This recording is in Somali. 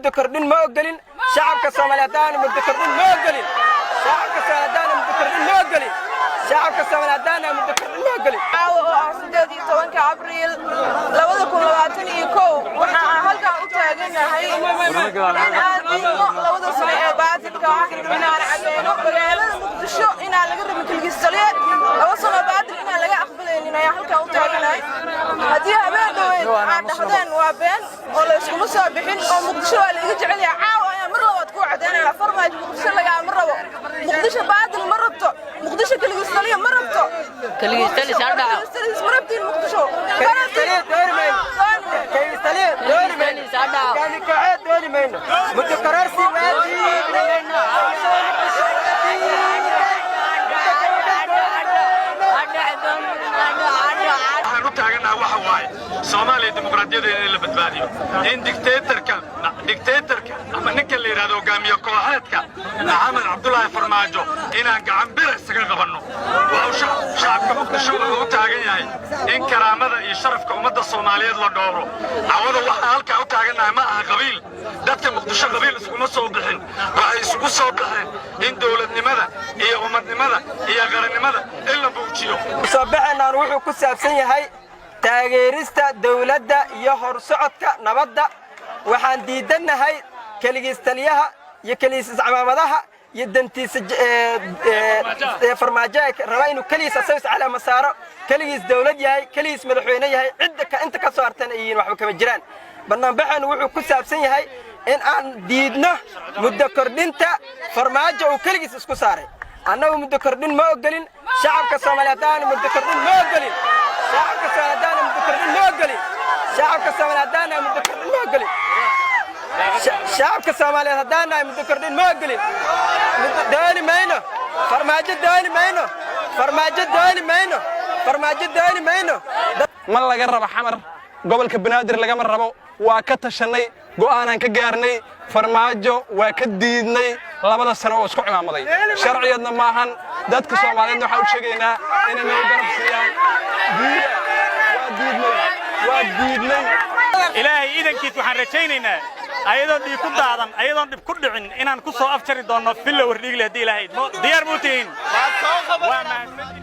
Muddo kordhin ma ogolin. Shacabka Soomaaliya haddaanu muddo kordhin ma ogolin. Shacabka Soomaaliya haddaanu muddo kordhin ma ogolin. Shacabka Soomaaliya haddaanu muddo kordhin ma ogolin. Caawa oo ah 18-ka Abriil 2021, waxa aan halkan u taaganahay in aan diidno 2da sano ee baatilka ah, inaan cadeyno magaalada Muqdisho inaan laga rabin keligistaliye. 2 sano baatil inaan laga aqbalaynin ayaan halkan u taaganahay. Haddii habeen dhoweyd aad dhahdeen waa been oo la iskuma soo bixin oo Muqdisho waa la iga jecel yahay, caawa ayaan mar labaad kuu cadeynaya: Farmaajo, Muqdisho lagaama rabo. Muqdisho baatil ma rabto. Muqdisho keligistaliye ma rabto. Ma rabtiin Muqdisho. Keligistaliye dooni mayno. Keligistaliye dooni mayno. Hogaami kooxeed dooni mayno. Muddo kororsi waa diidnay. Muqdisho waa diidnay. Waxaan u taagannaha waxa waaye Soomaaliya dimuqraadiyadeeda in la badbaadiyo, in dictatorka ama ninka la yidhahdo hogaamiye kooxeedka Maxamed Cabdulaahi Farmaajo inaan gacan bira isaga qabanno. Waa uu shacabka Muqdisho wuxuu u taagan yahay in karaamada iyo sharafka ummadda Soomaaliyeed la dhowro. Cawada waxaan halkaa u taagannahay ma aha qabiil. Dadka Muqdisho qabiil iskuma soo bixin. Waxay isugu soo baxeen in dowladnimada iyo ummadnimada iyo qarannimada in la muujiyo. Soo baxeenaan wuxuu ku saabsan yahay taageerista dawladda iyo horsocodka nabadda. Waxaan diidannahay keligiis taliyaha iyo keligiis iscamaamadaha iyo dantiisa Farmaajo raba inuu keligiis asaga iscalaama saaro, keligiis dawlad yahay, keligiis madaxweyne yahay, cidda inta ka soo hartana ay yihiin waxba kama jiraan. Banaanbaxeenu wuxuu ku saabsan yahay in aan diidno muddo kordhinta Farmaajo uu keligiis isku saaray. Annagu muddo kordhin ma ogolin. Shacabka Soomaaliya haddaanu muddo kordhin ma ogolin. Shacabka Soomaaliya haddaanu muddo kordhin ma ogolin. Shacabka Soomaaliya haddaanu muddo kordhin ma ogolin. Shacabka Soomaaliyeed haddaan nahay, muddo kordhin ma ogolin. Dooni mayno. Farmaajo dooni mayno. Farmaajo dooni mayno. Farmaajo dooni mayno. Ma laga rabo Xamar, gobolka Banaadir lagama rabo. Waa ka tashanay, go'aanaan ka gaarnay. Farmaajo waa ka diidnay 2da sano oo isku cimaamaday. Sharciyadna maahan. Dadka Soomaaliyeedna waxaan u sheegaynaa inay nagu garab siiyaan. Diida, waa diidnay, waa diidnay. Ilaahay iidankiis, waxaan rajaynaynaa ayadoon dhiig ku daadan, ayadoon dhib ku dhicin, inaan ku soo afjari doonno Villa Wardhiigle haddii Ilaahay idmo. Diyaar muu tihiin? Waa mahadsantihiin.